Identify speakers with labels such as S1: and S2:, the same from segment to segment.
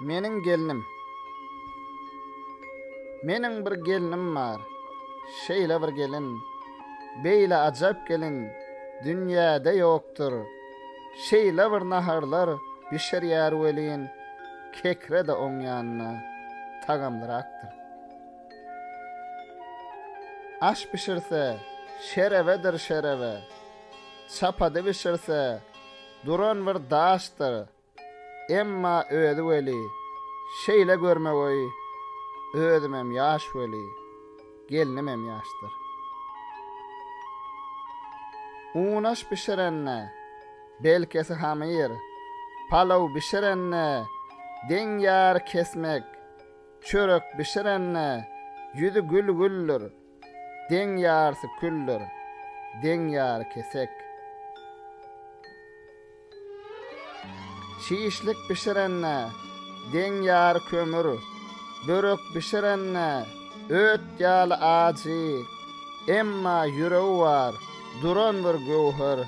S1: Meniň gelnim. Meniň bir gelnim bar. Şeýle bir gelin. Beýle ajap gelin dünýäde ýokdur. Şeýle bir naharlar bişirýär welin, kekre-de oň ýanynda tagamlyrakdyr. Aş bişirse, şerebedir şerebe. Çapady bişirse, duran bir daşdyr. Emma özi weli, şeýle görmegoý, özümem ýaş weli, gelnimem ýaşdyr. Unaş bişirende, belkesi hamyr, palaw bişirende, deň ýary kesmek, çörek bişirende, ýüzi gül-güldür, deň ýarysy küldür, deň ýary kesek. Çişlik bişirende, deň ýary kömür, börek bişirende, öt ýaly ajy, emma ýüregi bar, duran bir göwher,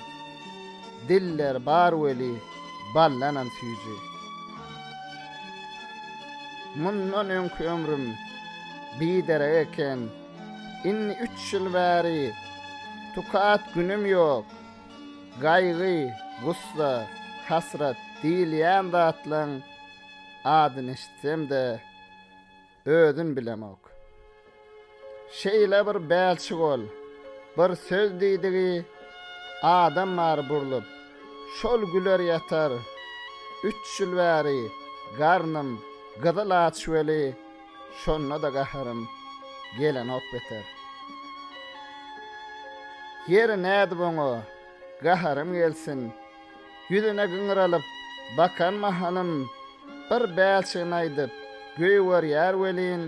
S1: dilleri bar weli, baldanam süýji. Mundan öňki ömrüm biderek eken, indi üç ýyl bäri tukat günüm ýok. Gaýgy, gussa, hasrat diýilýän zatlaň adyny eşitsem-de, özün bilemok. Şeýle bir bälçik ol, bir söz diýdigi adam bar burlup, şol güler ýatar, üç ýyl bäri garnym gyzyl aç weli, Şonda-da gaharym gelenok beter. Ýeri nädip oňa gaharym gelsin? Ýüzüne gyňralyp bakan mahalym bir bälçigini aýdyp göýberýär welin,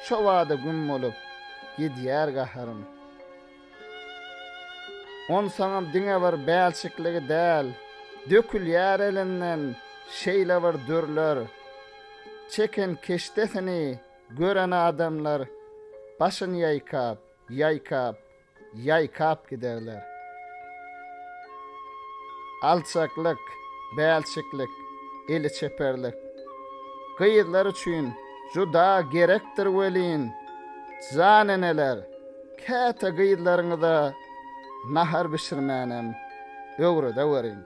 S1: şo bada güm bolup gidýär gaharym. Onsoňam diňe bir bälçikligi däl, dökülýär elinden şeýle bir dürler. Çeken keşdesini gören adamlar başyny ýaýkap, ýaýkap, ýaýkap giderler. Alçaklyk, bälçiklik, eli çeperlik gyzlar üçin juda gerekdir welin, jan eneler, käte gyzlaryňyza nahar bişirmänem öwredeweriň.